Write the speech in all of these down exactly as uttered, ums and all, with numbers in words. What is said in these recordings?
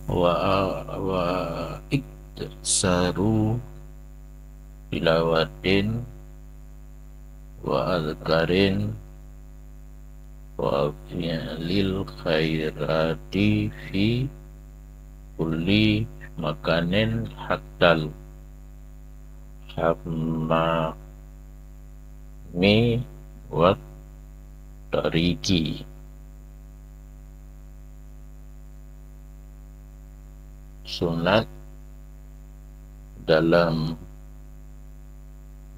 Wa, wa iktsaru tilawatin wa azkarin wa fi'lil khairati fi kulli makanin hattal hammami wat tariqi. Sunat dalam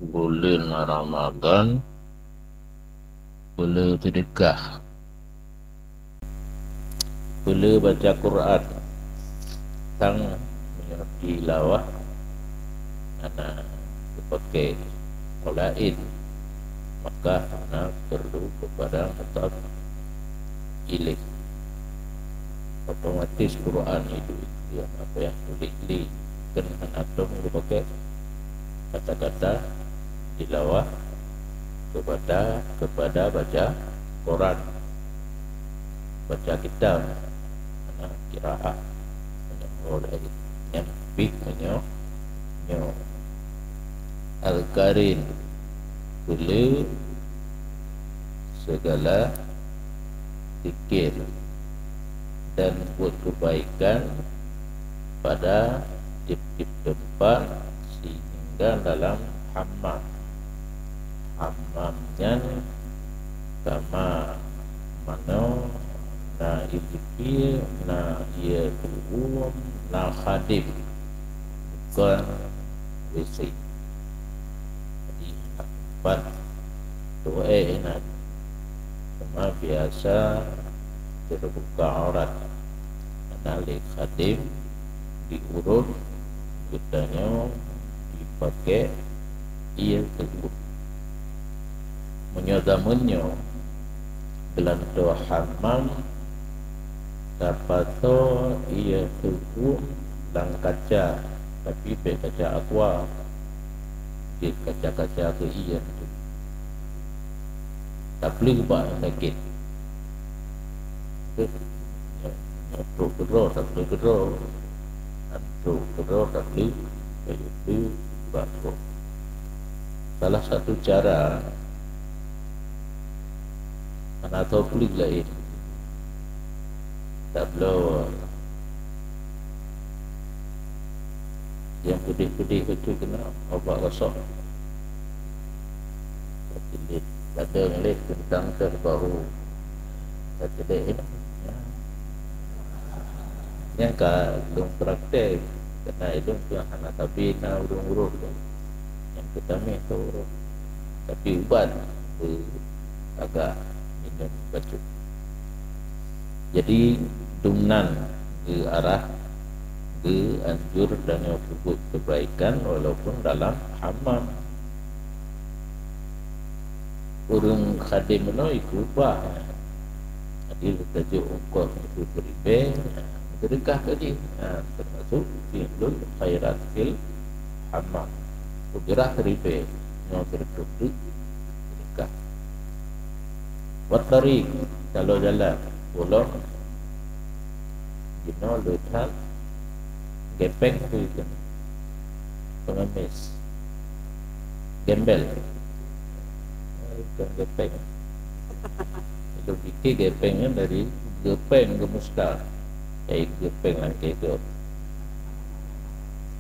buleuen Ramadhan, peuleueh seudeukah, peuleueh baca Quran, sang meunyoe tilawah hana teupaké laén, maka hana peurlu keupada meutab ilée. Otomatis Quran itu, itu yang apa yang tulis li, kan hana tom geupaké kata-kata tilawah kepada, kepada baca Quran, baca kitab, hana qiraah. Meunyoe nyang pih meunyoe, nyoe. Al-Karim, peuleueh segala zikir dan buet keubaikan pada tieb-tieb teumpat sehingga dalam hammam. Hammam nyan kama manoe na ie teupiek, na ie tuuem, na khadem, bukon W C. Jadi, hana teumpat tu'oh inan. Cuma biasa teubuka aurat. Hana lé khadem diurot, geutanyoe jipaké ie teuuem. Meunyoe zameun nyoe, geulantoe hammam tapasoe ie teuuem lam kaca, tapi bék kaca aqua, jeuet kaca-kaca keu ie tu. Tapeuleueh bak sakét. Nyoe trok keudroe, tapeuleueh keudroe. Nyan trok keudroe, tapeuleueh, tapeuleueh bak trok. Salah satu cara, hana teupeuleueh laén. Tabloe nyang peudeh-peudeh bacut keunoe, obat gosok. Ladang lé teuntang teuh bahu. Teucedek inong. Nyang ka lôn praktek, keureuna ilôn pih hana sabe na ureueng-ureueng nyang teutameh tu. Tapi ubat tu agak minong bacut. Jadi, dumnan geuarah, geuanjur tanyoe peubuet keubaikan walaupun dalam hammam. Ureueng khadem meunoe ikeubah. Jadi, tajok ongkot meuseuti ribèe, seudeukah keu jih. Ha, teumasuk fi'lul khairat fil hammam. Ujrah ribèe, nyoe seudeukah. Wat tariq, taloe jalan, ulôn jinoe le that gepeng tu, pengemis, gembel. Bukan gepeng. Lôn pike gepeng nyan dari gepeng, geumusta. Kain gepeng langkée tu.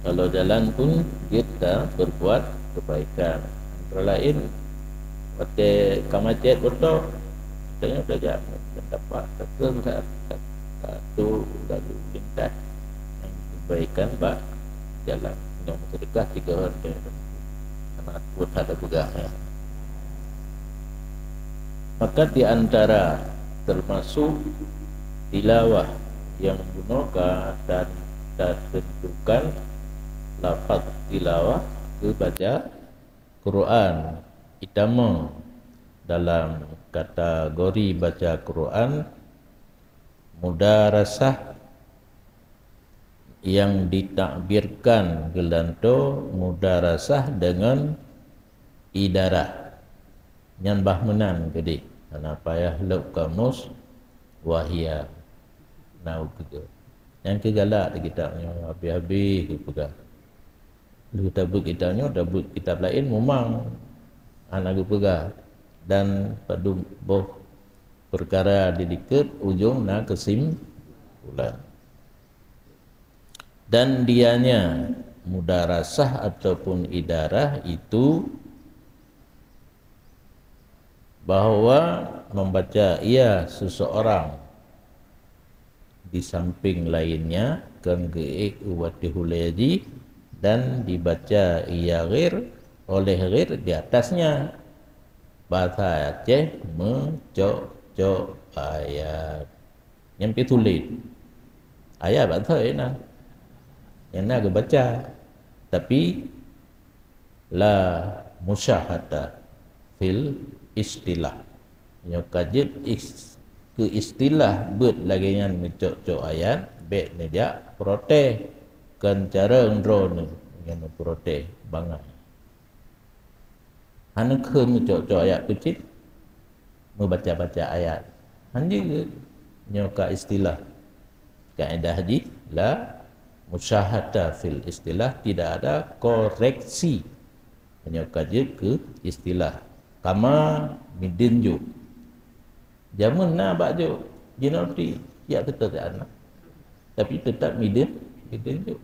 Kalau jalan pun jeuet tapeurbuat keubaikan. Antara laén, watée ka macet beutôi, tanyoe tajak meudapat takheun that, that, that tu lalu lintas nyang keubaikan bak jalan. Nyang seudeukah tiga hon, hana buet that peugah, ya. Maka di antara termasuk tilawah nyang bunoe ka ta-, tateuntukan lafaz tilawah keu baca Quran, itamong dalam kategori baca Quran, mudarasah, yang ditakbirkan geulantoe mudarasah deungon idarah. Nyan bah meunan keudeh. Hana payah lok kamus wahia. Na u keudeh. Nyan keuh galak di kitab nyoe habéh-habéh geupeugah. Lheueh tabeuet kitab nyoe, tabeuet kitab laén mumang hana geupeugah. Dan padub boh peukara di dikeue ujong na keusimpulan. Dan dianya mudarasah ataupun idarah itu bahwa membaca ia seseorang di samping lainnya kon geuék u watée hulée jih dan dibaca ia ghair oleh ghair di atasnya. Bahasa Aceh meucok-cok ayat. Nyang pih sulet. Ayat bahasa na. Nyang na geubaca. Tapi la musyahata fil istilah. Nyoe ka jeuet is-, keu istilah beuet lagée nyan meucok-cok ayat, bék neujak protes. Kon carông droeneuh nyoe meuprotes bangai. Hana kheun meucok-cok ayat peucit, meubaca-baca ayat. Hanjeuet nyoe ka istilah. Kaedah jih la musyahata fil istilah, tidak ada koreksi. Nyoe ka jeuet keu istilah. Kama midin jok. Jameun na bak jok, jinoe ti siat seutôt aneuk. Tapi teutap midin, midin jok.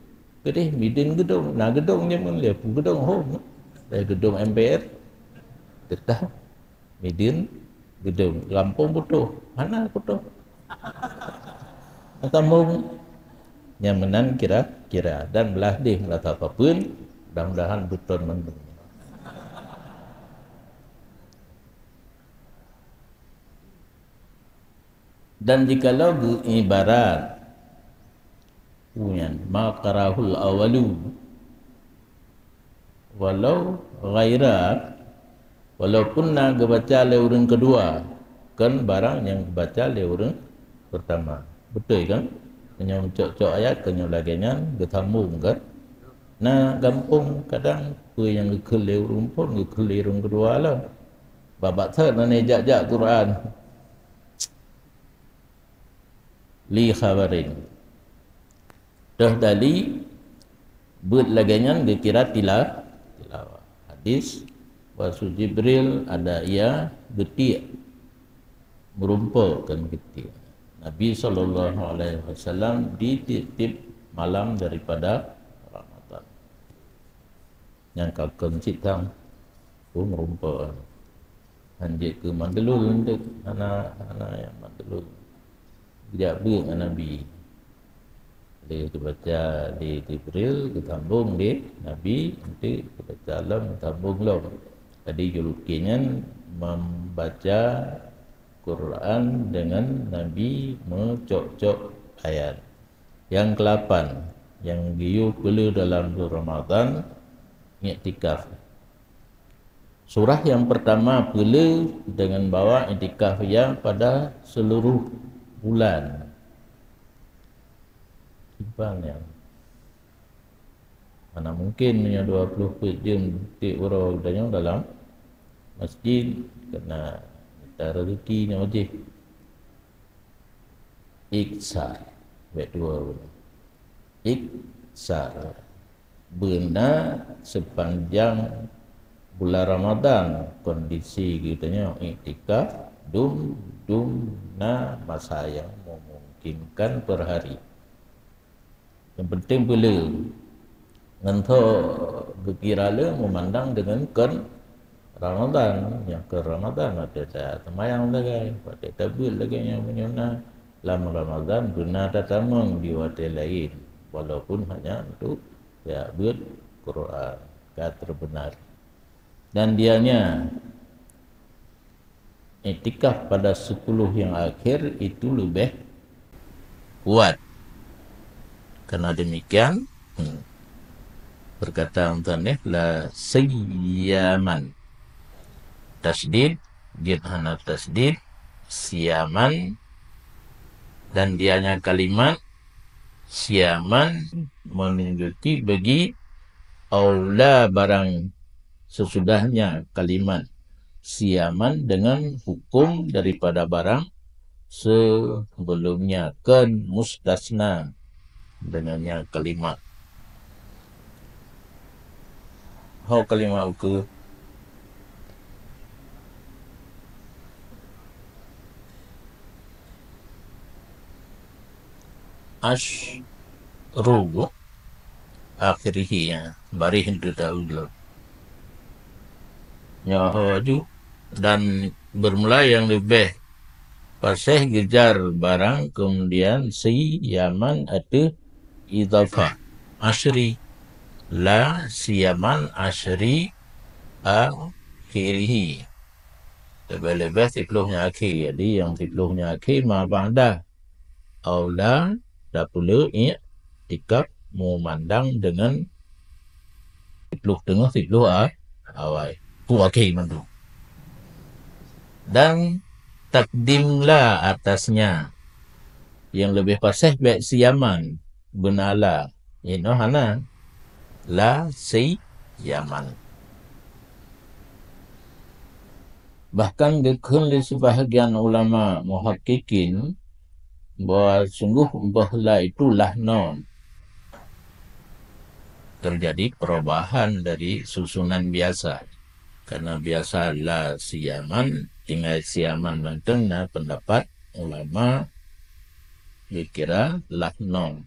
Keudeh midin geudong, na geudong jameun lé, peue geudong hom. Lé geudong M P R. Teutap midin geudong. Gampông putôh, hana putôh. Sambông. Nyang meunan kira-kira dan blah deh meurasa papeuen, mudah-mudahan beuton mandum. Dan jikalau geuibarat, nyan, ma qarahul awalu, walau ghaira, walaupun na geubaca lé ureuëng keudua, kon barang nyang geubaca lé ureuëng peurtama. Beutôi kan? Meunyoe cok-cok ayat, kon nyoe lagée nyan, geusambông kan? Na gampông kadang peue nyang geukheun lé ureuëng phon, geukheun lé ureuëng keudua lom. Babak that na jak-jak Quran. Li khabarin. Toh dali beuet lagée nyan geukira tila-, tilawah. Hadis, bahwa Jibril ada ia geutiek, meurumpoe kon geutiek. Nabi sallallahu alaihi wasallam di tieb-tieb malam daripada Ramadan. Nyang ka kon cit tam, pun meurumpoe. Hanjeuet keu mandulul, hana, hana nyang mandulul. Geujak beuet ngon Nabi. Lé geubaca di Jibril, geusambông di Nabi, nanti geubaca lom, geusambông lom. Jadi, geulukée nyan membaca Quran dengan Nabi meucok-cok ayat. Nyang keulapan, nyang geuyue peuleueh dalam bulan Ramadan, iktikaf. Surah nyang peurtama peuleueh deungon bawa iktikaf ia pada seuluruh bulan. Simpan nyan. Mana mungkin meunyoe dua ploh peuet jeuem tieb uroe geutanyoe dalam masjid, keureuna mita rezeki nyoe jih. Iksar. Bèk dua buleuen. Iksar. Beuna sepanjang bulan Ramadan kondisi geutanyoe iktikaf, dum-dum na masa nyang memungkinkan per hari. Nyang penting peuleueh. Ngon tho geukira le meumandang deungon kon Ramadan. Nyang kon Ramadan watèe taseumayang lagèe, watèe tabeuet lagèe nyan meunyoe na lam Ramadan, beuna tatamong di watèe laén, walaupun hanya untuk jak beuet Quran ka teubeunar. Dan dianya iktikaf pada sepuluh yang akhir itu lebih kuat. Karena demikian, hmm, perkataan musannif la siyaman. Tasydid, jid hana tasydid, siyaman, dan dianya kalimat Siyaman menunjuki bagi aula barang sesudahnya kalimat siyaman dengan hukum daripada barang sebelumnya, kon mustasna dengannya kalimat. Ho kalimat ukeue. Asyru akhirih, ya, barih teudaulu. Nyoe ho aju dan bermula yang leubeh paséh geujar barang, kemudian siyaman ateueh idhafah. Asyri, la siyaman asyri akhirih. Leubeh-leubeh siplôh nyang akhé. Jadi, nyang siplôh nyang akhé ma ba'da aula tapeuleue i'tikaf meumandang deungon siplôh teungoh siplôh a-, awai. Ku akhé mandum. Dan takdim la atasnya. Nyang leubeh paséh bèk siyaman, beuna la. Inoe hana. La siyaman. Bahkan geukheun lé sibahagian ulama muhakkikin bahwa sungguh boh la itu lahnon. Terjadi perubahan dari susunan biasa. Karena biasa la siyaman, tinggai siyaman mantong, na pendapat ulama geukira lahnon.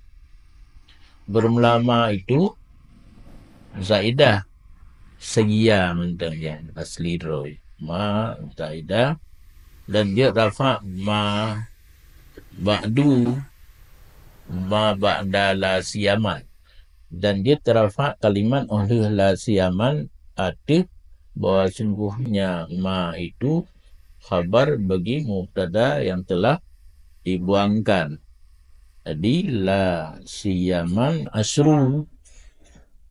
Bermula ma itu zaidah, seugia mantong nyang asli droe. Ma zaidah dan jeuet rafa' ma ba'du, ma ba'da la siyaman. Dan jeuet rafa' kalimat óh lheueh la siyaman ateueh bahwa sungguhnya ma itu khabar bagi mubtada yang telah dibuangkan. Jadi, la siyaman asyru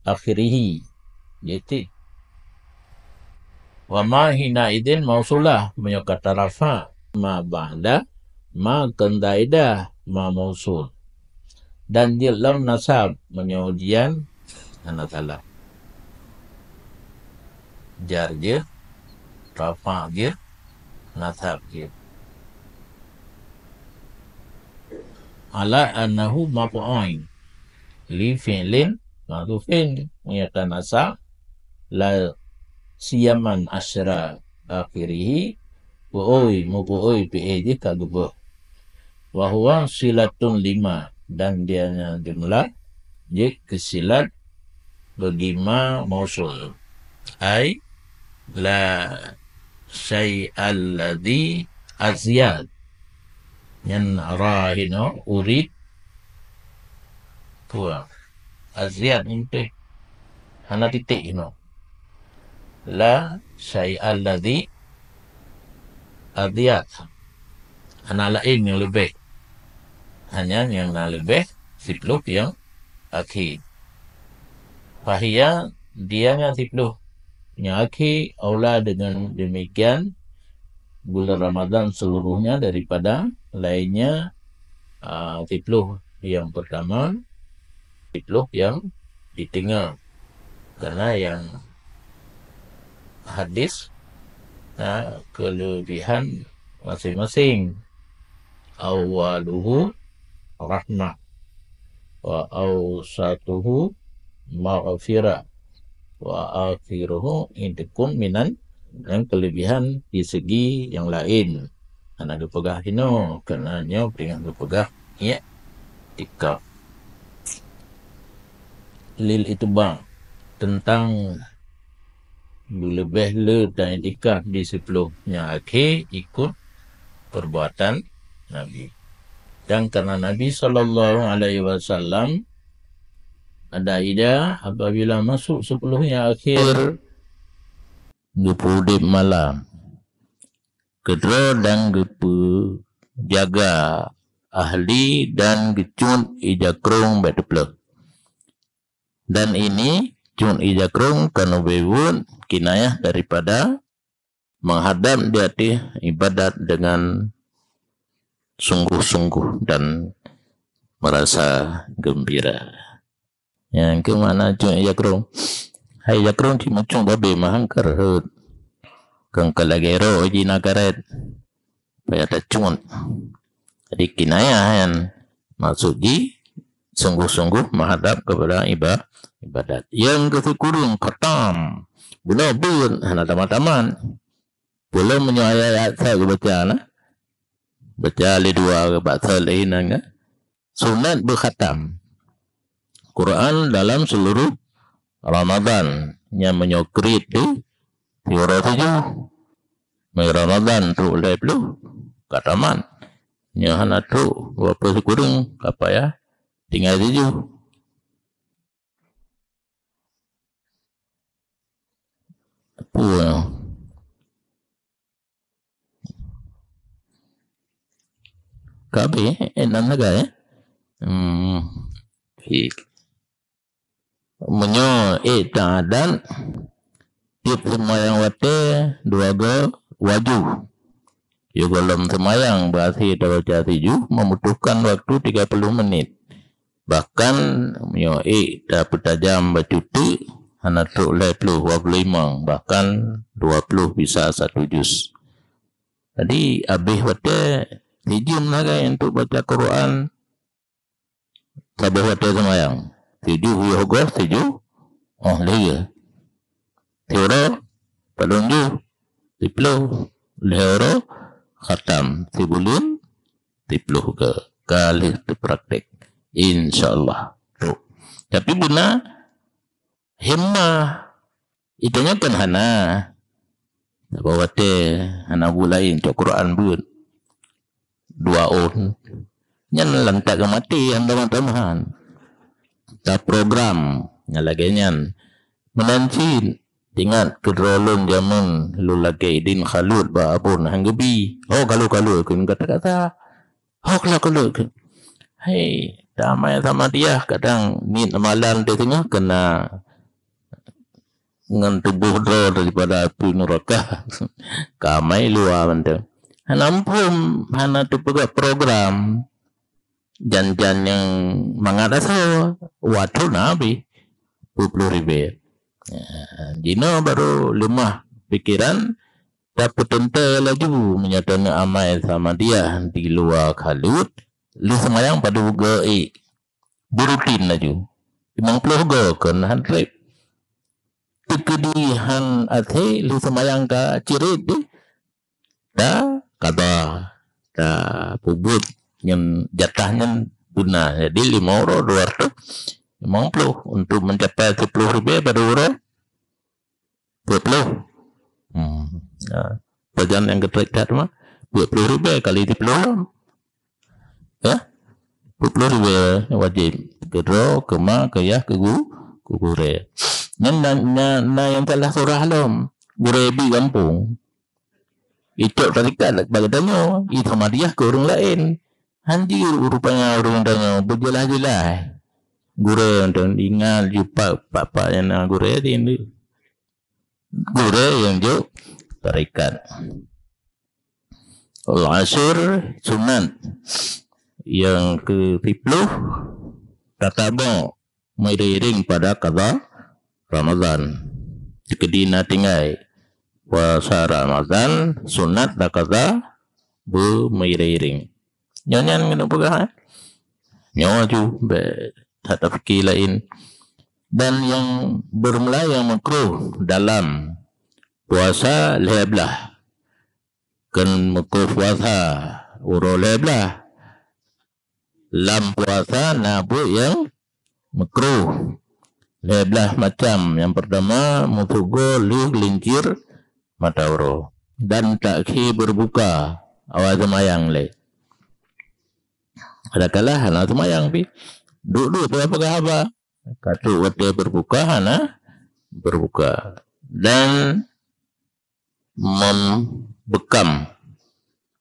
akhirih. Jadi, wa ma hina idzin mausulah, meunyoe ka tarafa' ma ba'da ma kon zaidah ma mausul. Dan jeuet lom nasab, meunyoe ujian hana salah. Jar jeuet, rafa' jeuet, nasab jeuet. Ala annahu maf'ul li fi'lin mahdhufin, meunyoe ka nasab la siyaman asyra akhirih, peuôi, mupeuôi fi'il jih ka geubeuh. Wa huwa silatun lima, dan dia nyan jumlah jeuet keu silat bagi ma mausul. Ai la syai'alladzi azyad. Nyan ra hinoe urid. Peue? Azyad nyan teuh. Hana titik hinoe. La syai'alladzi azyad. Hana laén nyang leubeh. Hanya nyang na leubeh siplôh nyang akhé. Fahiya, dia nyan siplôh nyang akhé, aula dengan demikian bulan Ramadan seluruhnya daripada lainnya, ah, siplôh nyang pertama, siplôh nyang di teungoh. Karena nyang hadis na keulebihan maséng-maséng. Awwaluhu rahmah, wa awsatuhu maghfirah, wa akhiruhu itqun minan, nyang keulebihan di segi nyang laén. Hana geupeugah hinoe, karena nyoe peuingat geupeugah i'tikaf. Lil itba, teuntang beuleubeh le dan iktikaf di siplôh nyang akhé ikut perbuatan Nabi. Dan karena Nabi sallallahu alaihi wasallam ada ida apabila masuk siplôh nyang akhé geupeuudép malam, keudroe dan geupeujaga ahli dan geucut ija krông bèk teupleuh. Dan ini, cut ija krông keuneubeuet kinayah daripada menghadap di ateueh ibadat dengan sungguh-sungguh dan merasa gembira. Nyang keu makna cut jakrong. Hai jakrong cit meucut babé mahang ka rhot. Keu ka lagèe roh jih na karet. Payah tacut. Jadi kinayah nyan maksud jih sungguh-sungguh menghadap kepada iba-, ibadat. Nyang keu sikureueng khatam. Bunoe beuet hana tamat-tamat. Peulom meunyoe ayat-ayat sa geubaca na. Baca lé dua bak sa lé inan kan. Sunat beukhatam Quran dalam seluruh Ramadan. Nyang meunyoe kriet di siuroe tujoh. Meunyoe Ramadan trok lhèe ploh ka tamat. Nyoe hana trok dua ploh sikureueng ka payah tinggai tujoh. Peue? Ka habéh, eh? Eh, nan sagai, eh? Hmm. Meunyoe ék taadan, tiep seumayang watèe dua goe wajéb. Yoh gohlom seumayang beuakhé tabaca tujoh membutuhkan waktu tiga puluh menit. Bahkan meunyoe ék tapeutajam bacut teuk, hana trok lhèe ploh, dua puluh lima, bahkan dua ploh bisa satu juz. Jadi habéh watèe sijeuem sagai untuk baca Quran. Saboh watèe seumayang. Tujoh yoh goh, tujoh, oh, lhèe. Siuroe padum juz, siploh, lhèe uroe khatam, sibuleuen siploh goe. Ka lheueh teupraktek. Insya Allah. Trok. Tapi beuna himmah. Itanyoe kan hana. Saboh watèe hana buet laén, cok Quran beuet. Dua ôn. Nyan lantak keu maté, hana tamah-tamahan. Taprogram nyang lagèe nyan. Meunan cit, ingat keudroe lôn jameun lôn lagèe idin khalut bak abon han geubi. Ho khalut-khalut kheun kata-kata. Ho khalut-khalut kheun. Hai, damai sama dia kadang niet malam di teungoh kena ngon tuboh droe daripada api neraka. Ka amai luwa mantong. Hana muphom, hana teupeugah program. Jan-jan nyang mangat asoe, watèe na habéh dua puluh ribèe. Ya, jinoe baru leumah pikiran, tapeuteuntèe laju meunyoe taneuk amai sama dia di luwa khalut, lheueh seumayang padum goe ék. Beurutin laju. Limong ploh goe kon han trép. Teukeudi han até lheueh seumayang ka cirét deh. Ta kaba, ta peubuet nyan jatah nyan beuna. Jadi limong uroe dua ratus limong ploh untuk mencapai siploh ribèe padum uroe? Peuet ploh. Hmm. Ya. Pajan nyang geutrek that mah peuet ploh ribèe kali siploh lom. Ya? Peuet ploh ribèe wajéb. Keu droe, keu ma, keu yah, keu gu-, keu gurèe. Nyan na, na, na nyang salah surah lom. Gurèe bi gampông. Icok tarikat bak geutanyoe, i sama dia keu ureueng laén. Han jeuet rupanya ureueng tanyoe beujeulaih-jeulaih. Gurèe mantong ingat jipat pak-pak nyang na gurèe di gurèe nyang jok tarikat. Al-Ashr sunat. Nyang keu siploh, tatabok meuiring-iring pada qada Ramadan. Teukeudi na tinggai puasa Ramadan sunat dan qada beumeuiring-iring. Nyoe nyan keuneuk peugah, eh? Nyoe ju bèk that tapike laén. Dan nyang beureumeulai nyang makruh dalam puasa lhèe blaih. Kon makruh puasa uroe lhèe blaih. Lam puasa na buet nyang makruh. Lhèe blaih macam. Nyang peurtama, meupugoe lheueh geulincir mata uroe. Dan takhé beureubuka awai seumayang lé. Adakala hana seumayang pih. Duek-duek peugah-peugah haba. Ka trok watèe beureubuka hana beureubuka. Dan membeukam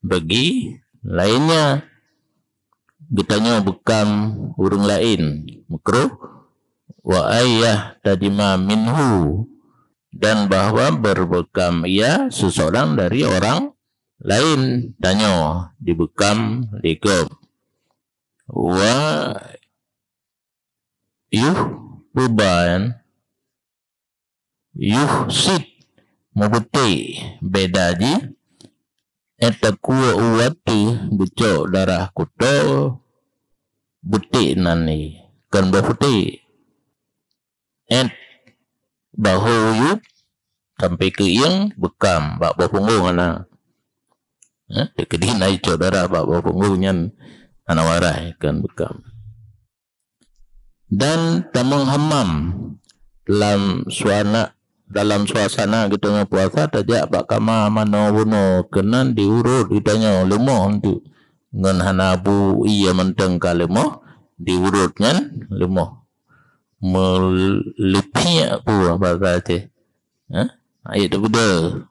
bagi lainnya. Geutanyoe beukam ureueng laén makruh, wa an yahtajima minhu, dan bahwa berbeukam ia seseorang dari orang lain, tanyoe jibeukam lé gob. Wa yuhsiba, yuhsib, meubeutée, beda jih, eh, takue u ateueh beucok darah kuto, beutée nan ni, kon boh putéh. Eh, bahô yub sampoe keu ieng beukam bak boh punggong hana. Eh, teukeudi na icok darah bak boh punggong nyan hana warai, kon beukam. Dan tamong hammam lam suana-, dalam suasana geutanyoe puasa, tajak bak kama manoe bunoe keunan diurot geutanyoe leumoh untuk ngon hana bu ie mantong ka leumoh, diurot nyan leumoh. Meuleupiek peue bahasa Aceh. Ha? Ayat teupeudeuh.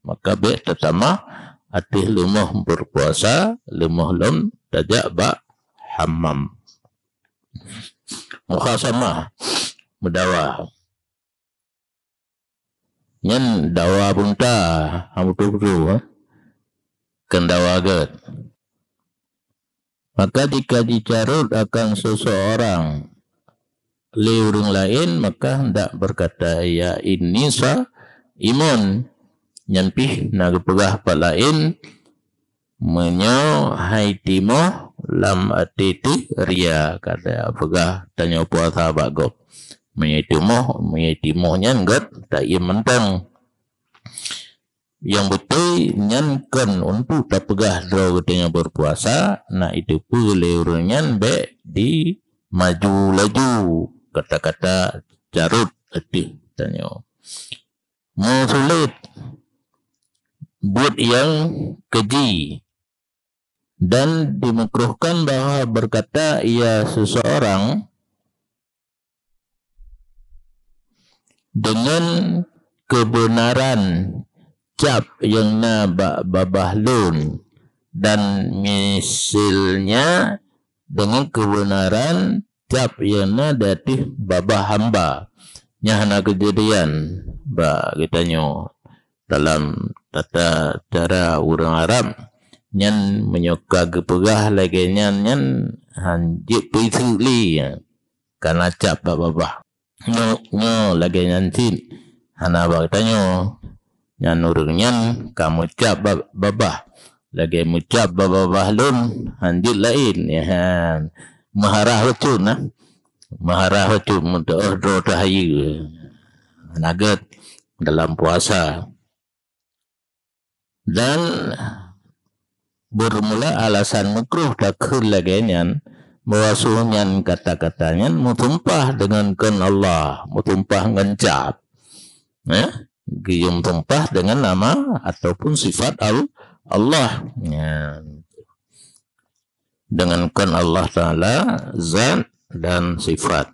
Maka bék tatamah ateueh leumoh berpuasa, leumoh lom tajak bak hammam. Mukhasamah, meudawa. Nyan dawa punta, ha, beutôi-beutôi, ha. Kon dawa gét. Maka jika jicarot akan seseorang lé ureuëng laén, maka hendak berkata, "Ya inni shaimun." Nyan pih na geupeugah pat laén, meunyoe hai timoh lam até teuh ria, ka tapeugah tanyoe puasa bak gob. Meunyoe timoh, meunyoe timoh nyan gét taiem mantong. Nyang beutôi nyan kon untuk tapeugah droe geutanyoe berpuasa, na iteupeue lé ureuëng nyan bék jimaju laju kata-kata carot ateueh tanyoe. Meusulet buet nyang keji, dan dimakruhkan bahwa berkata ia seseorang dengan kebenaran cap nyang na bak babah lôn, dan misilnya dengan kebenaran cap nyang na di ateueh babah hamba. Nyan hana keujadian bak geutanyoe dalam tata cara ureuëng Arab. Nyan meunyoe ka geupeugah lagée nyan, nyan han jeuet peuiseuk lé, ka na cap bak babah. Nyoe, nyoe lagée nyan cit hana bak geutanyoe. Nyan ureuëng nyan ka meucap ba-, babah. Lagée meucap ba-, babah lôn, han jeuet laén. Nyan, meuharah bacut na. Meuharah bacut, meuteuôh droe teuhayeue. Hana gét dalam puasa. Dan bermula alasan makruh takheun lagée nyan, bahwa su nyan kata-kata nyan meusumpah deungon kon Allah, meusumpah ngon cap. Eh? Geuyue meusumpah deungon nama ataupun sifat Al-, Allah. Nyan. Deungon kon Allah Taala, zat dan sifat.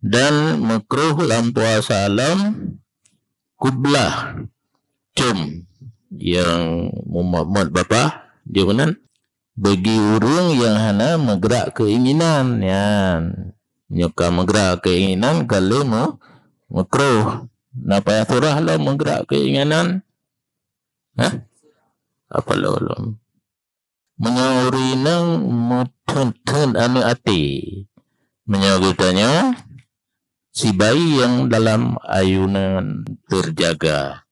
Dan makruh lam puasa lom kublah, com, nyang mumot-mot babah, jeuet meunan, bagi ureuëng nyang hana meugrak keinginan nyan. Nyoe ka meugrak keinginan ka lheueh meu-, makruh. Na payah surah lom meugrak keinginan? Hah? Apa lom? Meunyoe ureuëng inong meutheun-theun aneuëk até, meunyoe geutanyoe sibayi nyang dalam ayunan teujaga.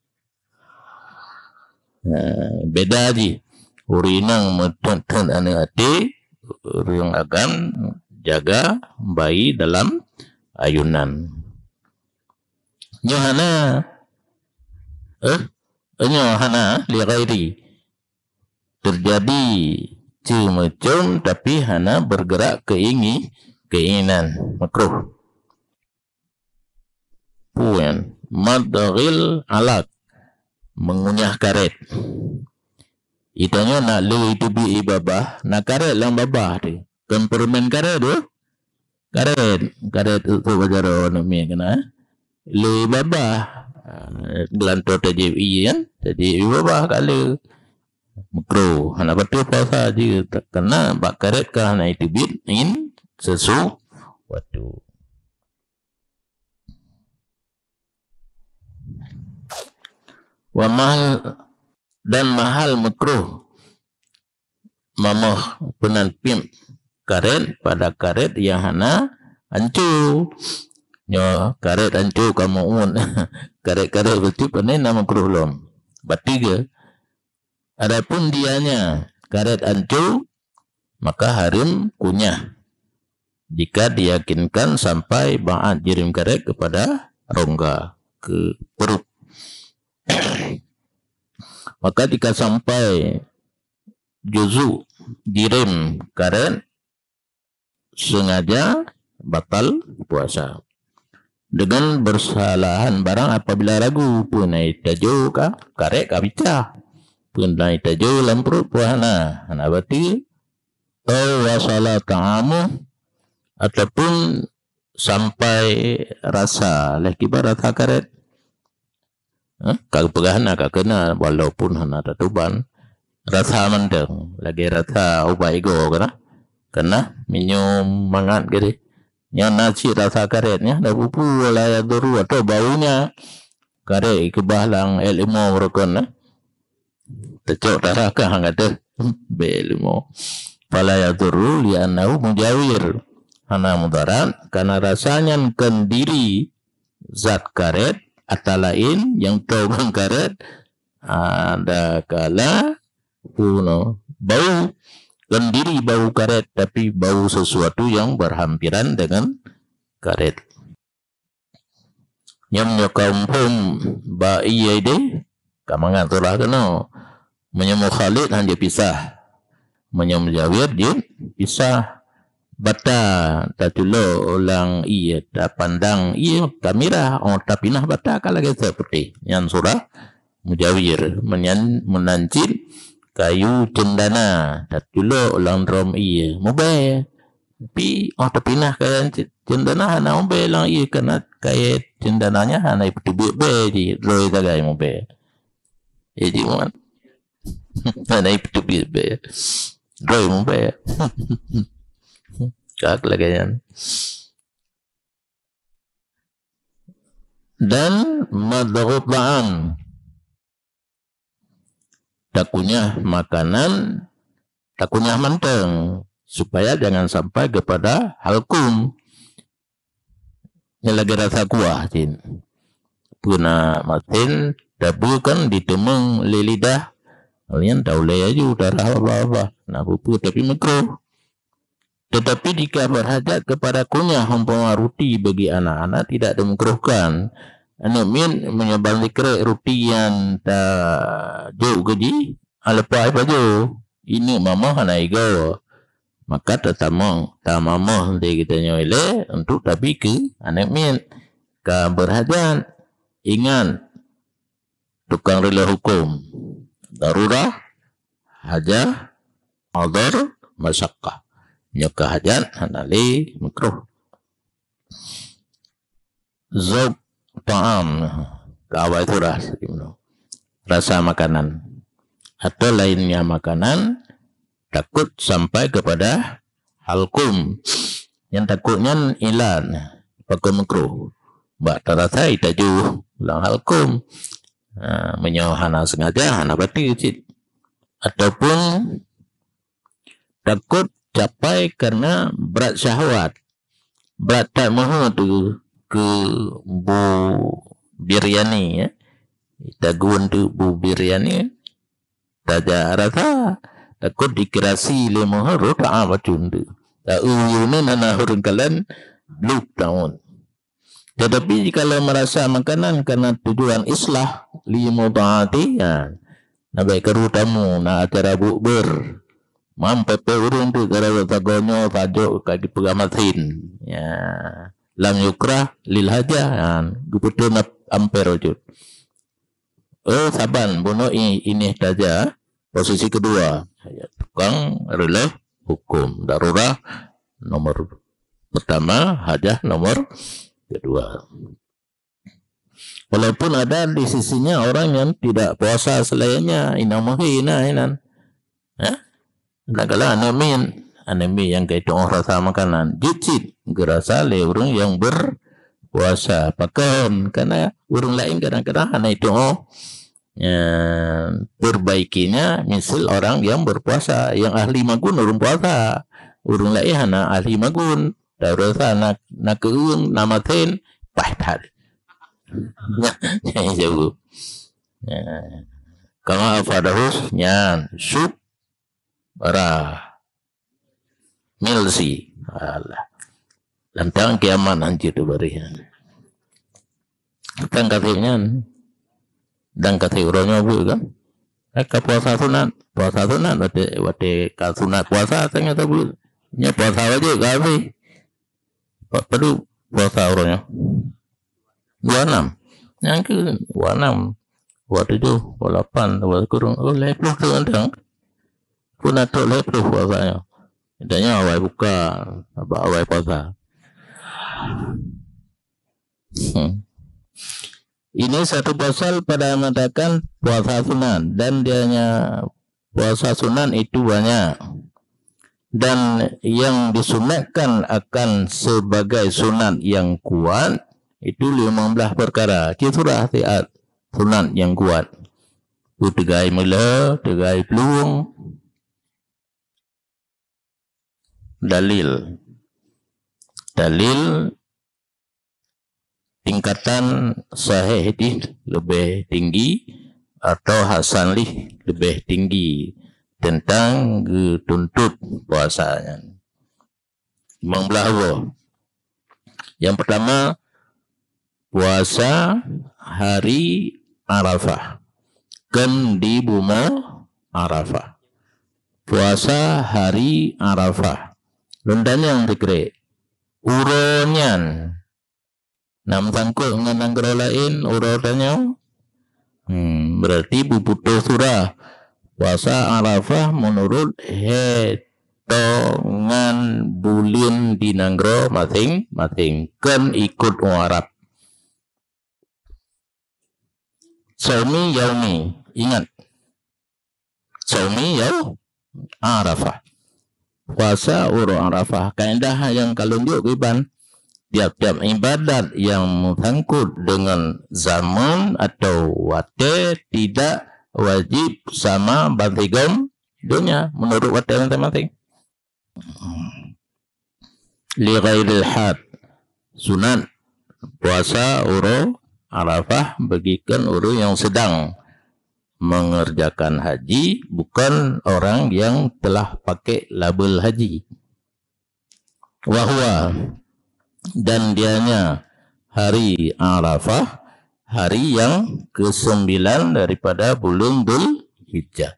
Nah, beda jih. Ureuëng inong meutheun-theun aneuëk até, ureuëng agam jaga bayi dalam ayunan. Nyoe hana, eh, nyoe hana li ghairi. Teujadi ceumeucom tapi hana bergerak keingi-, keinginan, makruh. Puan, madghil alaq, mengunyah karet. Itanyoe nak lé teubiet ié babah, na karet lam babah teuh. Kon peureumèn karet teuh. Karet, karet untuk belajar aneuk miet keunan. Lé babah. Ah, geulantoe tajieb ié kan? Tajieb ié babah ka lé. Makruh. Hana batal puasa jih. Karena bak karet ka hana iteubiet in sesuatu. Wa mahal, dan mahal makruh. Mamoh peunan piep karet pada karet nyang hana anco. Nyoe karet anco kamoe uet. Karet-karet beutôi pane na makruh lom. Bati geuh. Adapun dianya karet anco, maka hareuem kunyah jika diyakinkan sampai ba'at jirim karet kepada rongga, ke perut. Maka jika sampai juzu jirim karet sengaja, batal puasa. Dengan bersalahan barang apabila ragu, peue na itajo ka, karet ka picah, peue na itajo lam pruet, peue hana, hana bati, au wasala ta'amu, ataupun sampai rasa, leh kiban rasa karet. Eh, ka geupeugah na ka keuna, walaupun hana tatuban. Rasa mantong, lagée rasa ubat igoe keuna. Keuna minyeum mangat geuh. Nyan na cit rasa karet nyan, dak pupu la yadurru atau baunya. Karet ikeubah lam èk leumo rukon na. Teucok tarah ka hang ateueh. Bèk leumo. Fala yadurru li'annahu mujawir. Hana mudarat, karena rasa nyan kon diri zat karet, ata laén nyang toe ngon karet, adakala punoe bau, kon diri bau karet, tapi bau sesuatu yang berhampiran dengan karet. Nyam nyoe ka muphom bak ié deh, ka mangat surah keunoe. Meunyoe mukhalid han jeuet pisah. Meunyoe mujawir jeuet pisah. Bata taculok lam ié, tapandang ié ka mirah, oh tapinah bata ka lagée sép putéh. Nyan surah mujawir. Meunyan, meunan cit kayu cendana taculok lam drom ié, mubèe. Tapi oh tapinah kayée ce-, cendana hana mubèe lam ié, karena kayée cendana nyan hana ipeuteubiet bèe jih, droe sagai mubèe. Jadi man. Hana ipeuteubiet bèe. Droe mubèe. Ka lagée nyan. Dan madghu ta'am. Takunyah makanan, takunyah mantong, supaya jangan sampai kepada halkum. Nyan lagée rasa kuah cit. Peue na masen, tabeu kan diteumeung lé lidah. Nyan taulée laju, tarah babah-babah. Na peue-peue tapi makruh. Tetapi jika berhajat kepada kunyah, umpama ruti bagi anak-anak, tidak dimakruhkan. Aneuk miet meunyoe ban sikrek ruti nyang tajok keu jih, leupah pajoh, ineuk mamoh hana igoe. Maka tatamong, tamamoh lé geutanyoe ilée untuk tabi keu aneuk miet. Ka berhajat, ingat, tukang reuloh huköm. Darurah, hajah, adhar, masyakkah. Nyoe ka hajat, hana lé makruh. Zauq ta'am, ka awai surah. Rasa makanan. Atau lainnya makanan, takut sampai kepada halkum. Nyang takot nyan ilat, pakon makruh. Bak tarasai tajoh lam halkum. Ha, meunyoe hana sengaja, hana bateue cit. Ataupun takot capai karena brat syahwat. Brat that meuheuet tu keu bu biryani, ya. Tagun tu bu biryani, tajak rasa, takot dikirasi lé meuheuet, roh taam bacut tu. Ta-, u-, u-, nan hana ureueng kalon, blup taun. Tetapi jikalau merasa makanan karena tujuan islah, li mudha'ati, ya, na bèk karu tamu, na acara bukber. Mam pepé ureueng tu gara-gara sagoe nyoe sajok ka jipeugah masin. Ya. Lam yukrah lil hajah, ya, geupeuteun ap-, amper bacut. Eh, saban bunoe i-, inéh taja, posisi kedua. Ya, tukang reuloh huköm. Darurah nomor pertama, hajah nomor kedua. Walaupun ada di sisinya orang yang tidak puasa selainnya, inong meuhé na inan. Ha? Kadang-kadang aneuk miet, aneuk miet nyang ka itu'oh rasa makanan, jeuet cit geurasa lé ureueng nyang berpuasa. Pakon? Karena ureueng laén kadang-kadang hana itu'oh. Ya, perbaikinya misal orang yang berpuasa, yang ahli magun ureueng puasa. Ureuëng laén hana ahli magun. Tarosa na, na keueung, na masen, paih that. Nyan, nyan jaweueb. Ya. Kama afadahus nyan, syuk, bara, milsi. Alah. Lantang kiamat hanjeuet beuréh nyan. Kan ka trép nyan. Dan ka trép uroe nyoe beuet kan. Ka puasa sunat. Puasa sunat watée, watée ka sunat puasa teuh nyan tabeuet. Nyoe puasa wajéb ka habéh. Pa-, padub puasa uroe nyoe? Dua enam. Nyang keu dua enam, dua tujuh, dua lapan, dua kurung. Oh, lhée ploh tu kadang. Pun na trok lhée ploh puasa nyoe. Intat nyoe awai buka, sabab awai puasa. Hmm. Ini satu pasal pada mengatakan puasa sunat dan dianya puasa sunat itu banyak. Dan yang disunatkan akan sebagai sunat yang kuat itu lima belas perkara. Cit surah siat sunat nyang kuat. Teugai meulhö, teugai plueng. Dalil. Dalil tingkatan sahih jih leubeh tinggi atau hasan jih leubeh tinggi teuntang geutuntot puasa nyan. Limong blaih boh. Nyang peurtama, puasa hari Arafah. Kön di bumoe Arafah. Puasa hari Arafah. Lôn tanyong sikrék, uroe nyan na meusangkot ngon nanggroe laén uroe tanyoe? Hmm, berarti beuputôh surah. Puasa Arafah meunurot hitongan buleuen di nanggroe maséng-maséng, kön ikot ureuëng Arab. Saumi yaumi, ingat. Saumi yaum Arafah. Puasa uroe Arafah. Kaedah nyang ka lôn jok kiban, tiap-tiap ibadat nyang meusangkot deungon zaman atau watée tidak wajéb sama bansigom donya, meunurot watée maséng-maséng. Li ghairil had, sunat puasa uroe Arafah bagi kön ureuëng nyang sedang mengerjakan haji, bukan orang yang telah pakai label haji. Wa huwa, dan dianya hari Arafah, hari yang kesembilan daripada buleuen Dzulhijjah.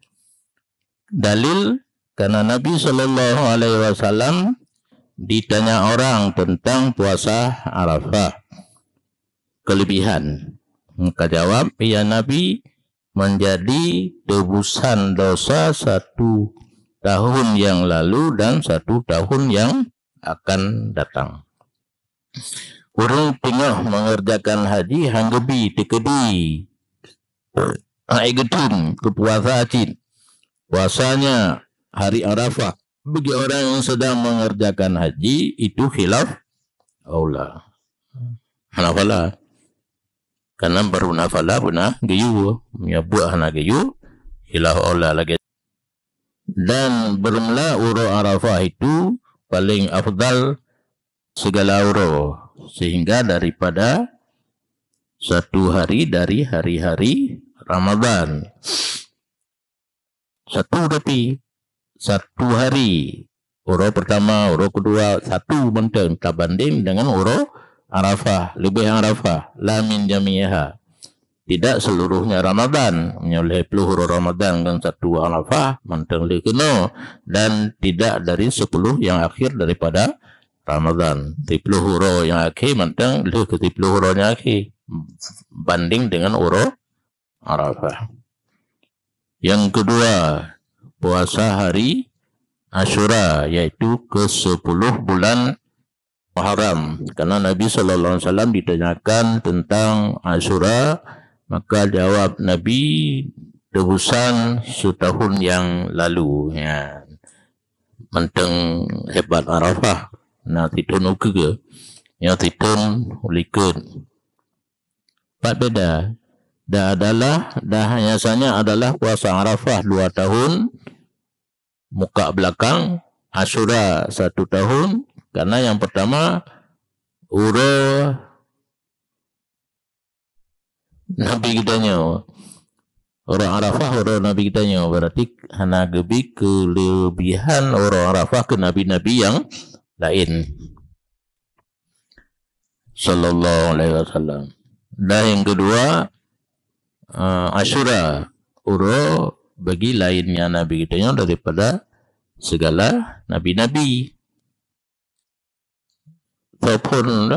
Dalil, karena Nabi sallallahu alaihi wasallam ditanya orang tentang puasa Arafah, kelebihan. Maka jawab, ya Nabi, menjadi tebusan dosa satu tahun yang lalu dan satu tahun yang akan datang. Ureuëng teungoh mengerjakan haji han geubi teukeudi hai geuteun keu puasa cit. Puasanya hari Arafah bagi orang yang sedang mengerjakan haji itu khilaf aula. Hana phala. Karena baru na phala beuna geuyue. Meunyoe buet hana geuyue, khilaf aula lagée. Dan bermula uroe Arafah itu paling afdal segala uroe, sehingga daripada satu hari dari hari-hari Ramadan. Satu tapi, satu hari. Uroe pertama, uroe kedua, satu mantong tabanding dengan uroe Arafah, leubeh Arafah, la min jami'iha. Tidak seluruhnya Ramadan. Meunyoe lhée ploh uroe Ramadan ngon satu Arafah, mantong lheueh keunoe. Dan tidak dari sepuluh yang akhir daripada Ramadan. Siploh uroe nyang akhé mantong lheueh keu siploh uroe nyang akhé, banding dengan uroe Arafah. Yang kedua, puasa hari Asyura, yaitu ke sepuluh bulan Muharram. Karena Nabi sallallahu alaihi wasallam ditanyakan tentang Asyura, maka jawab Nabi, "Tebusan setahun yang lalu." Ya. Mantong hebat Arafah, na sithon ukeue, nyoe sithon ulikot. Pat beda. Dan adalah, dan hanya saja adalah puasa Arafah dua tahun muka belakang, Asyura satu tahun, karena yang pertama uroe Nabi geutanyoe. Uroe Arafah uroe Nabi geutanyoe, berarti hana geubi keulebihan uroe Arafah keu nabi-nabi nyang laén. Sallallahu alaihi wasallam. Dan yang kedua, eh, Asyura, uroe bagi lainnya Nabi geutanyoe daripada segala nabi-nabi. Ataupun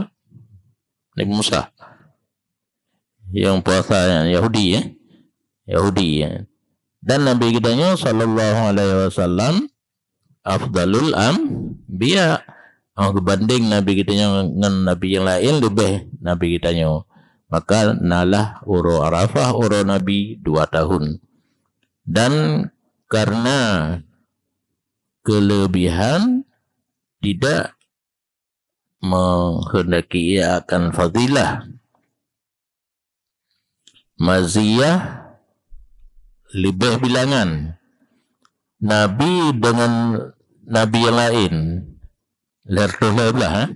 Nabi Musa yang puasa Yahudi, eh? Yahudi, eh? Dan Nabi geutanyoe sallallahu alaihi wasallam afdalul anbiya. Oh, geubandeng Nabi geutanyoe ngon nabi nyang laén leubeh Nabi geutanyoe. Maka nalah uroe Arafah uroe Nabi dua tahun. Dan karena kelebihan tidak menghendaki ia akan fadilah. Maziyah leubeh bilangan. Nabi dengan nabi yang lain, lhèe reutôh lhèe blaih, eh?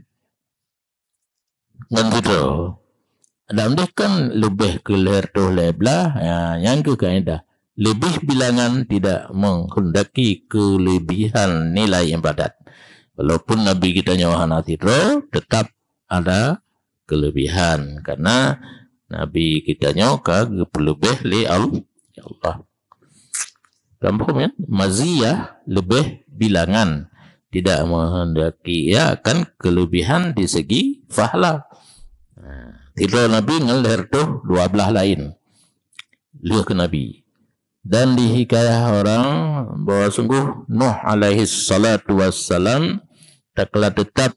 Ngon sidroe. Dak meunan kan leubeh keu lhèe reutôh lhèe blaih, ya, nyan keuh kaedah. Leubeh bilangan tidak menghendaki kelebihan nilai ibadat. Walaupun Nabi geutanyoe hana sidroe, tetap ada kelebihan, karena Nabi geutanyoe ka geupeuleubeh lé Al-, ya Allah. Kamu faham, ya? Maziyah leubeh bilangan, tidak menghendaki ia akan kelebihan di segi pahala. Nah, sidroe Nabi ngon lhèe reutôh dua blaih laén lheueh keu Nabi. Dan dihikayah orang bahwa sungguh Nuh alaihi salatu wassalam takala tetap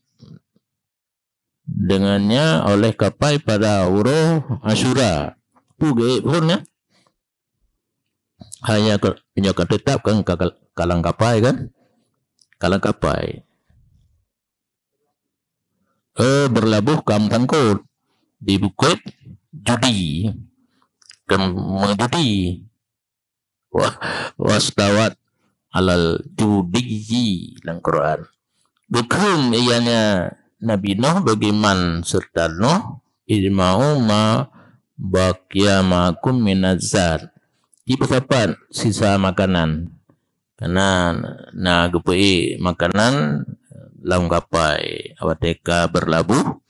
dengannya oleh kapai pada uroe Asyura. Peue geuék phon nyan? Hanya ke, nyoe ka tetap kan ka, ka, kalang kapai kan? Kalang kapai. Eh, berlabuh kam sangkot di bukét Judi. Kam meujudi. Wa-, wastawat alal judiyyi lam Quran. Geukheun ianya Nabi Nuh bagaimana serta Nuh, ijma'u ma baqiya ma'akum minaz zad. Jipeusapat sisa makanan. Karena na geupeuék makanan lam kapai watée ka berlabuh,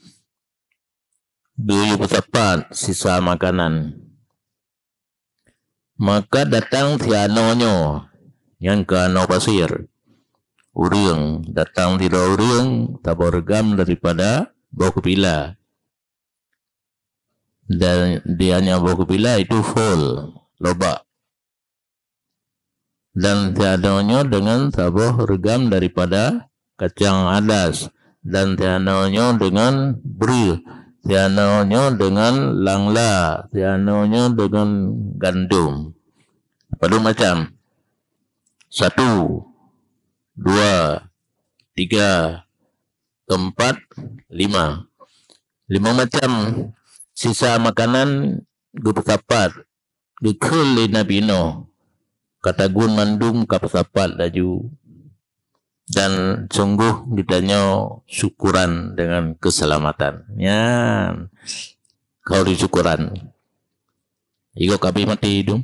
geuyue peusapat sisa makanan. Maka datang si anoe nyoe, nyan keu anoe pasir. Ureuëng, datang sidroe ureuëng saboh reugam daripada boh keupila. Dan di anyang boh keupila itu full, lobak. Dan si anoe nyoe deungon saboh reugam daripada kacang adas, dan si anoe nyoe deungon breuh, si anoe nyoe deungon langla, si anoe nyoe deungon gandom. Padum macam? Satu, dua, tiga, empat, lima. Lima macam sisa makanan geupeusapat, geukheun lé Nabi Nuh, ka tagun mandum ka peusapat laju. Dan sungguh geutanyoe syukuran dengan keselamatan. Nyan, kau di syukuran. Igo kabeh mati tu.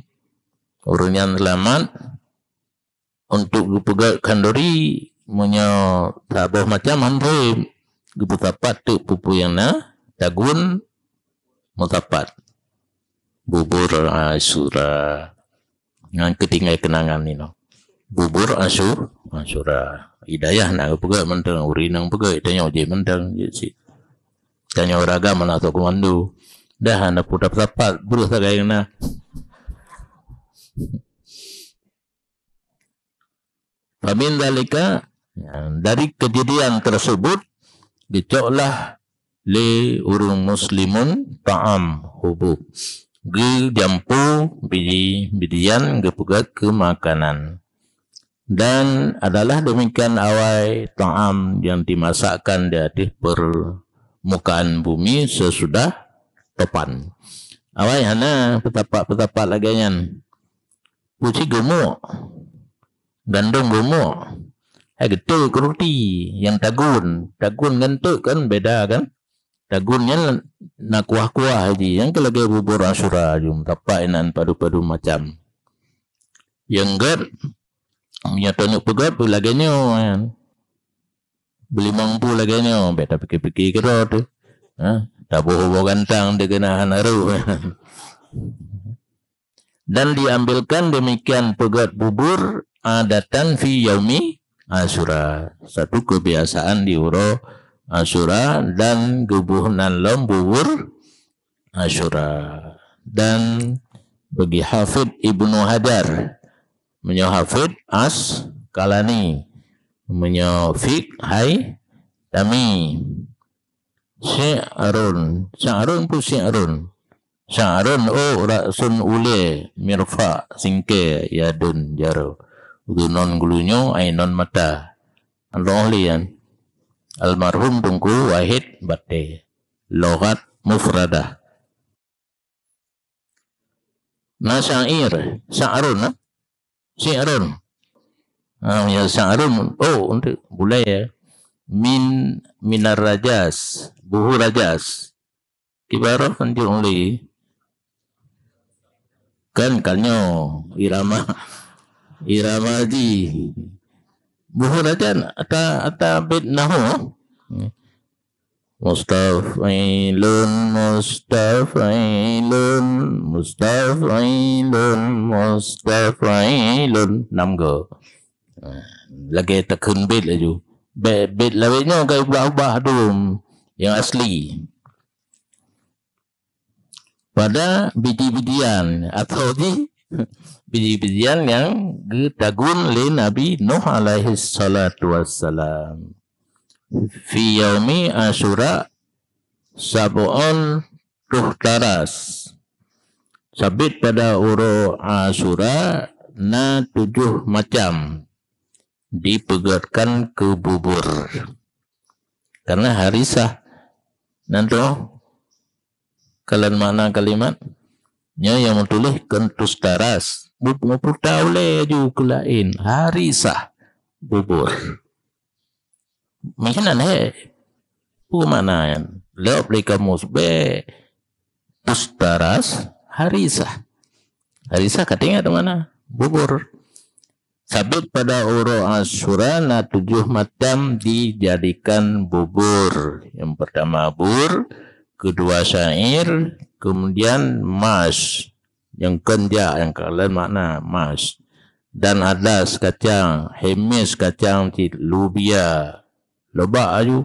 Ureuëng nyan selamat untuk geupeugét khanduri, meunyoe saboh macam han treb, geupeusapat teuk peue-peue nyang na, tagun meusapat. Bubur Asyura. Nyan keutinggai keunangan inoe. Bubur Asyu-, Asyura. Hidayah na geupeugét mantong, ureuëng nyang peugét, tanyoe jih mantong, jih cit. Tanyoe ragam mana tu komando. Dah na putar sapat, beureuh sagai na. Famin zalika, dari kejadian tersebut, geucoklah lé ureuëng muslimun ta'am hubub, geujampu biji-bijian geupeugét keu makanan. Dan adalah demikian awai ta'am yang dimasakkan di atas permukaan bumi sesudah topan. Awai hana peusapat-peusapat lagée nyan. Puci geumuk, gandom geumuk. Hai geuteuk ruti nyang tagun. Tagun ngon teuk kan beda kan? Tagun nyan na kuah-kuah jih. Nyang keu lagèe bubur Asyura jih, tapak inan padum-padum macam. Nyang gèt, meunyoe tanyoe peugèt, lagèe nyoe nyan. Beulimong pu lagèe nyoe, bèk tapike-pike keudroe teuh. Ha, taboh boh gantang teuh keunan hana rôh. Dan diambilkan demikian peugèt bubur adatan fi yaumi Asyura. Satu kebiasaan di uroe Asyura dan geuboh nan lom bubur Asyura. Dan bagi Hafidh Ibnu Hajar, meunyoe Hafidh Asqalani, meunyoe Fiqh Haitami. Syi'run, sya'run pu syi'run. Sya'run, oh, ra'sun ulèe, mirfa', singkè, yadun, jaroe. Geunon geulinyueng, ainon mata. Alhamdulillah. Almarhum Teungku Wahid Baté. Lughat mufradah. Na syair, sya'run, nah. Syi'run. Ha, ya, sya'run. Oh, untuk bulai ya. Min, minar rajas. Buhu rajas. Kibarah kan jong li. Kan, kan nyoe. Irama. Irama di. Buhu rajas ata, ata bait nahu. Mustaf'ilun, mustaf'ilun, mustaf'ilun, mustaf'ilun. Enam go. Lagèe takheun bait laju. Bait, bait lawét nyoe ka ubah-ubah dum nyang asli. Pada biji-bijian atau di biji-bijian nyang geutagun lé Nabi Nuh alaihi salatu wassalam. Fi yaumi Asyura sab'un tuhtaras. Sabit pada uroe Asyura na tujoh macam dipeugètkan keu bubur. Karena harisah. Nan tu, kalon makna kalimat, nyoe nyang meutuléh keu tuhtaras. Bu-, meuputa ulèe laju keu laén. Harisah. Bubur. Meunan he. Peue makna nyan? Lop lé kamus bèk. Tuhtaras harisah. Harisah ka teuingat di mana? Bubur. Sabit pada uroe Asyura na tujoh macam dijadikan bubur. Yang pertama bur, kedua syair, kemudian mas. Nyang keunjak nyang ka laén makna mas. Dan adas kacang, hemis kacang cit, lubia. Lobak aju.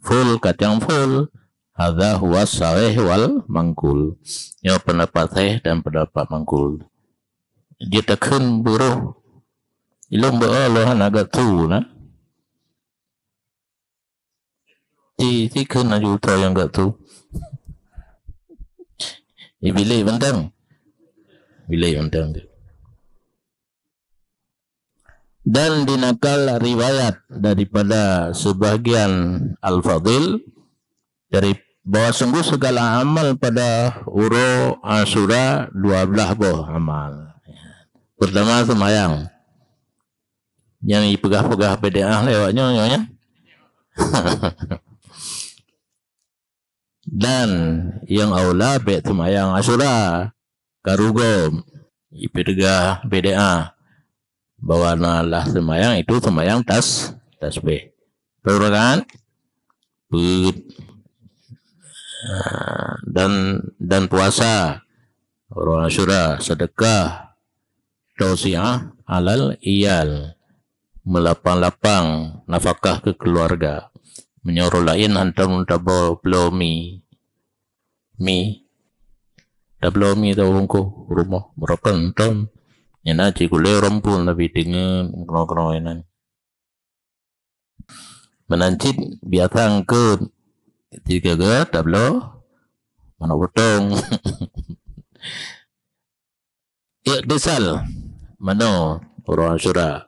Ful kacang ful. Hadza huwa sahih wal mangkul. Nyoe pendapat sahih dan pendapat mangkul. Jeuet takheun beurôh. Ilôn beu Allah hana gak tu na. Ti, ti kheun aju utoe nyang gak tu. Ibilih bantang. Bilih bantang tu. Dan dinakal riwayat daripada sebahagian Al-Fadhil dari bahwa sungguh segala amal pada uroe Asyura dua belas boh amal. Pertama sembahyang. Nyang ipeugah-peugah bid'ah lé awak nyoe, nyoe nyan. Dan nyang aula bèk seumayang Asyura, ka rugoe. Ipeugah bid'ah bahwa na lah seumayang itu seumayang tas-, tasbih. Betul kan? Peuet. Ah, dan, dan puasa. Uroe Asyura, sedekah, tausiah alal iyal, meulapang-lapang nafakah keu keuluwarga. Meunyoe uroe laén hantom tabloe mi, mi, tabloe mi tabungkôh rumoh, meurokon hantom. Nyan na cit gulèe rumpun, tapi teungeut keunoe-keunoe nyan. Meunan cit biasa eungkôt, sigoe-goe tabloe manok potong. Iktisal, manoe uroe Asyura.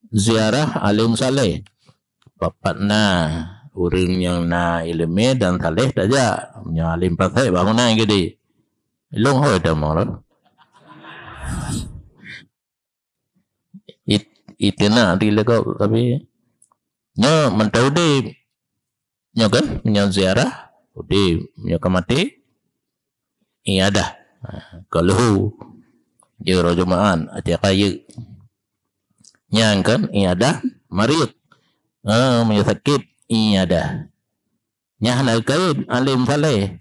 Ziarah alim saleh. Pat-pat na ureueng nyang na ileumèe dan saleh tajak. Meunyoe alim fasek, bah meunan geude. Ilôn hôi tamong lom. It-, iteunak di lagak, tapi nyoe mantong udeb. Nyoe kan, meunyoe ziarah, udeb. Meunyoe ka maté, iadah. Ha, ka lheueh. Jeuet rot Jumaat, até rayeuk. Nyan kan, iadah mariet. Ha, meunyoe sakét, iadah. Nyan hana kait além saleh.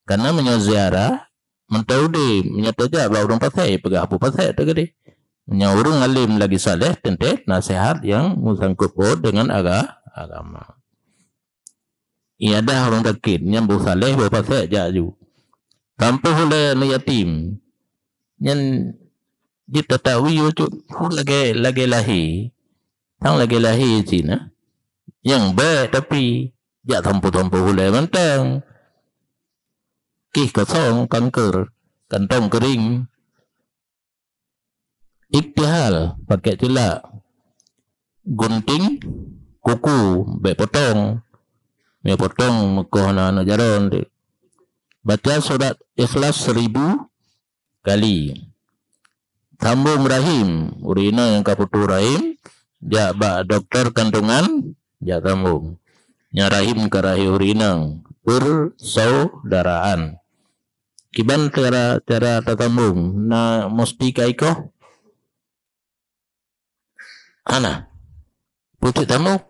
Karena meunyoe ziarah, mantong udeb, meunyoe tajak bak ureuëng pasék, peugah peue pasék teuh keudeh. Meunyoe ureuëng além lagi saleh, teuntée naseuhat nyang meusangkut paut deungon aga-, agama. Iadah ureuëng sakét, nyan boh saleh, boh pasék jak aju. Tampôh ulée aneuk yatim, nyan jeuet tatawi bacut, lagée, lagée lahé. Sang lagée lahé cit na. Nyang bék tapi jak tampôh-tampôh ulée mantong. Kéh kosong, kanker, kantong keuring. Iktihal, pakék culak. Gunting kuku, bék potong. Meunyoe potong, meukoh na aneuk jaroe. Baca surat Ikhlas seribu kali. Sambông rahim, ureuëng inong nyang ka putôh rahim, jak bak dokto kandungan, jak sambông. Nyang rahim ka rahim ureuëng inong, persaudaraan. Kiban cara, cara tasambông, na musti ka ikoh? Hana. Peue cit sambông?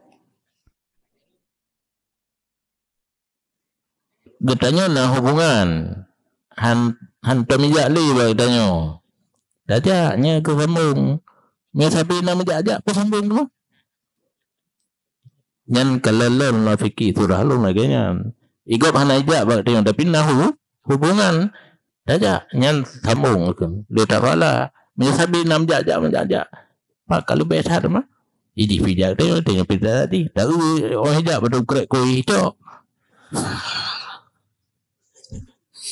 Geutanyoe na hubungan, han, han tamijak lé bak geutanyoe. Tajak nyan keu sambông. Meunyoe sabe na meujak-jak, peusambông dulu. Nyan ka lôn, lôn fikir surah lôn lagée nyan. Igob hana ijak bak geutanyoe, tapi na hu-, hubungan. Tajak, nyan sambông keu lé tapala. Meunyoe sabe na meujak-jak, meujak-jak. Pak ka leubeh that mah. Idih pijak teuh, teuh pijak tadi. Tahu orang hijab betul krek koi hijau.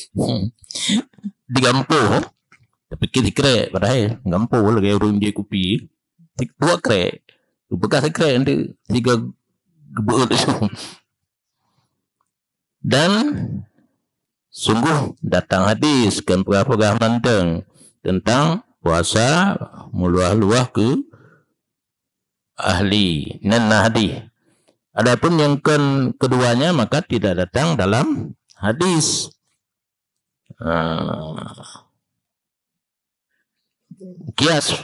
Hmm. Digampôh. Tapi kita krek padahal gampôh lagi ureuëng je kupi. Dua krek. Bekas krek nanti tiga gebek. Dan sungguh datang hadis, kon peugah-peugah mantong, teuntang puasa meuluwah-luwah keu ahli. Nyan na hadis. Adapun nyang kon keduanya, maka tidak datang dalam hadis. Ah. Kias.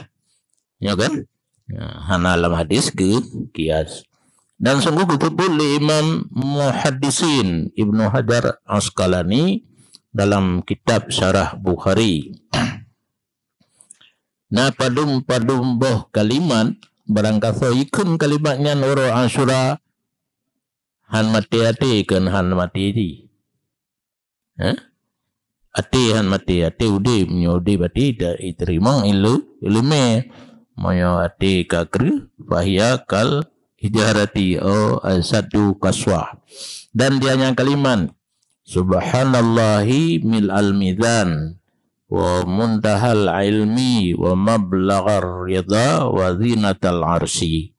Ya kan? Ya, hana lam hadis keu kias. Dan sungguh geupeubuet lé Imam Muhaddisin Ibnu Hajar Asqalani dalam kitab Syarah Bukhari. Na padum-padum boh kalimat, barangkasoe ikheun kalimat nyan uroe Asyura, han maté até kon han maté jih. Eh? Até han maté, até udeb, meunyoe udeb até ita-, iteurimong ileu-, ileumé. Meunyoe até ka kreueh, fahiya kal hijarati, oh, asyaddu qaswah. Dan dia nyang kalimat, Subhanallahi mil'al mizan, wa muntahal ilmi, wa mablaghar ridha, wa zinatal arsy.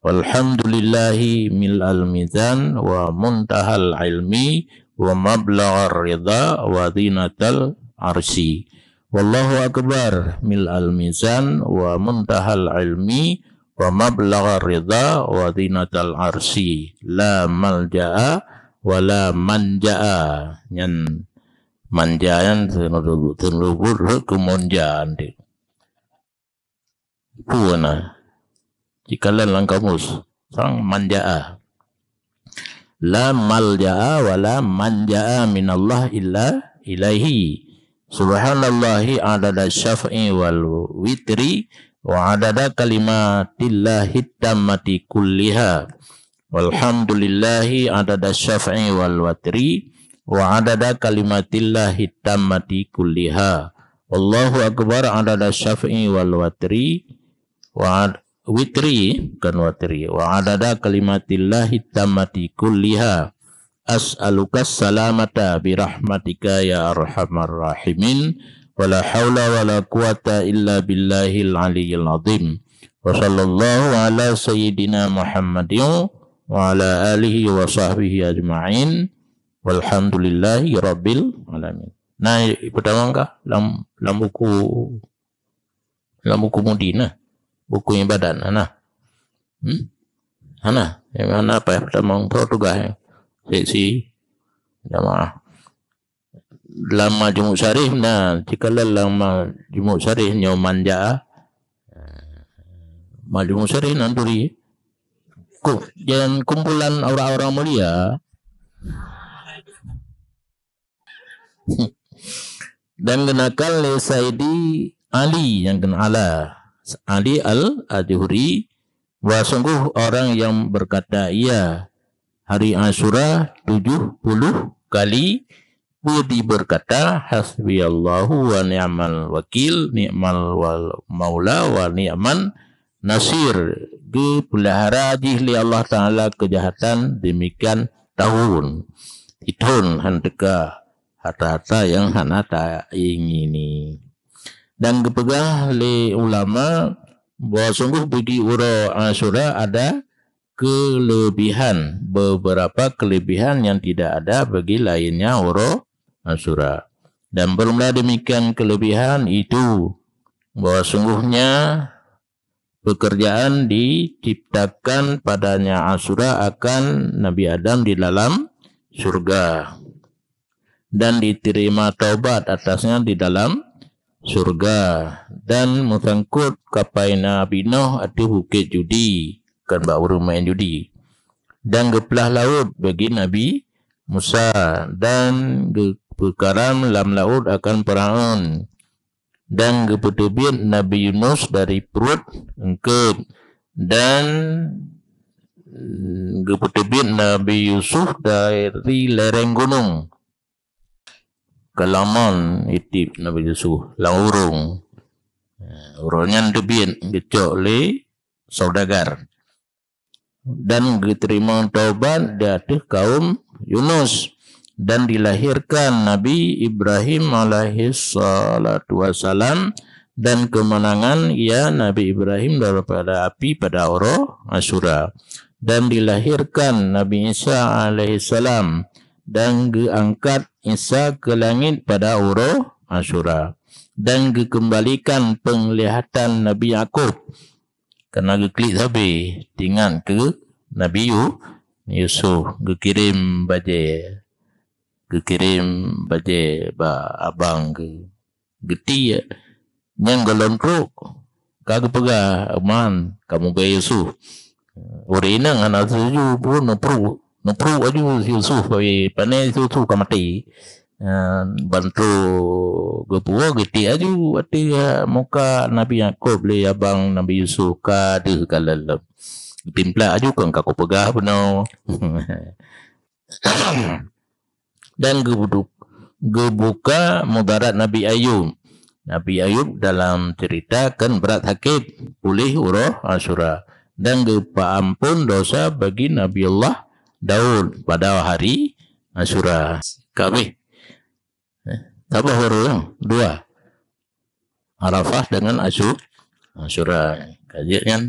Walhamdulillahi mil'al mizan wa muntahal ilmi wa mablaghar ridha wa zinatal arsy. Wallahu akbar mil'al mizan wa muntahal ilmi wa mablaghar ridha wa zinatal arsy. La malja'a wa la manja'a. Nyan manja nyan seunurut, seunurut keu monja nanti. Peue na? Jikalon lam kamus, sang manja'a. La malja'a wa la manja'a minallah illa ilaihi. Subhanallahi adada syaf'i wal witri wa adada kalimatillahi tammati kulliha. Walhamdulillahi adada syaf'i wal watri wa adada kalimatillahi tammati kulliha. Allahu akbar adada syaf'i wal watri wa ad-, witri, bukan watri, wa adada kalimatillahi tammati kulliha. As'aluka salamata birahmatika ya arhamar rahimin. Wa la haula wa la quwata illa billahil aliyyil azim. Wa sallallahu ala sayyidina Muhammadin wa ala alihi wa sahbihi ajma'in. Walhamdulillahi rabbil alamin. Nah, pertama kah lam, lam buku, lam buku Mudi nah. buku ibadat, hana. Hmm? Hana. Nyang hana payah tamong, tho tugaih. Seksi jamaah. Lam Majmu' Syarif na, cikala lam Majmu' Syarif nyoe manja. Majmu' Syarif nan turi. Ku-, dan kumpulan orang-orang mulia. Dan geunakan lé Saidi Ali nyang keunan, Ala. Ali Al-Ajhuri, bahwa sungguh orang yang berkata, "Ya, hari Asyura tujuh puluh kali," dia berkata, "Hasbiyallahu wa ni'mal wakil, ni'mal wal-, maula wa ni'man nasir." Geupeulihara jih lé Allah Taala keujahatan demikian tahun. Sithon han teuka harta-harta nyang hana taingini. Dan geupeugah lé ulama bahwa sungguh bagi uroe Asyura ada kelebihan, beberapa kelebihan yang tidak ada bagi lainnya uroe Asyura. Dan bermula demikian kelebihan itu, bahwa sungguhnya pekerjaan diciptakan padanya Asyura akan Nabi Adam di dalam surga, dan diterima taubat atasnya di dalam surga, dan meusangkot kapai Nabi Nuh ateueh bukét judi, kan bak ureuëng main judi, dan geuplah laôt bagi Nabi Musa, dan geupeukaram lam laôt akan Firaun, dan geupeuteubiet Nabi Yunus dari pruet eungkôt, dan, mm, geupeuteubiet Nabi Yusuf dari lereng gunong. Kalaman itip Nabi Yusuf lam urông. Urông nyan teubiet geucok lé saudagar. Dan geuteurimong taubat di ateueh kaum Yunus, dan dilahirkan Nabi Ibrahim alaihi salatu wassalam, dan keumeunangan ia Nabi Ibrahim daripada api pada uroe Asyura, dan dilahirkan Nabi Isa alaihi salam, dan geuangkat Isa keu langét pada uroe Asyura, dan geukeumbalikan peunglihatan Nabi Yakub. Kana geuklik sabe, teuingat keu Nabi Yu-, Yusuf geukirém bajée, geukirém bajée bak abang geuh, geuti nyan gohlom trok, ka geupeugah, "Man, kamoe geu Yusuf." Ureuëng inong hana setuju pun, neupruek, neupruek aju Yusuf, tapi pané Yusuf ka maté. Ban trok geupuwoe, geutiek aju ateueh muka Nabi Yakub lé abang Nabi Yusuf ka deuh ka lom. Geutimplak aju kon ka kupeugah bunoe. Dan geubudu-, geubuka mudarat Nabi Ayub. Nabi Ayub dalam cerita kan brat sakét, puléh uroe Asyura, dan geupeuamphon dosa bagi Nabi Allah Daud pada hari Asyura. Ka habéh. Eh, tambah baru yang dua. Arafah dengan Asyu-, Asyura. Kajian kan